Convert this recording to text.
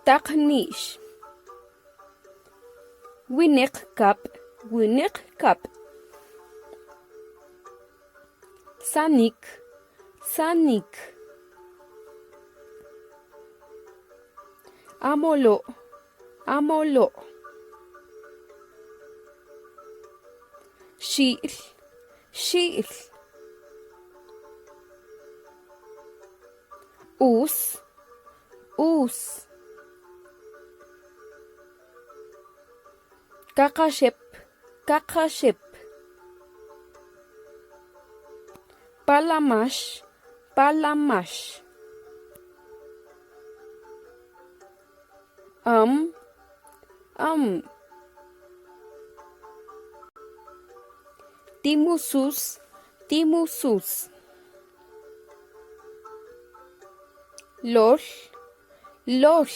Taq ni'x. Winäq kab', winäq kab'. Sanik, sanik. Amolo', amolo'. Xi'l, xi'l. Us, us. Kaqaxep, kaqaxep. Palamax, palamax. Äm, äm. Timusus, timusus. Lol, lol.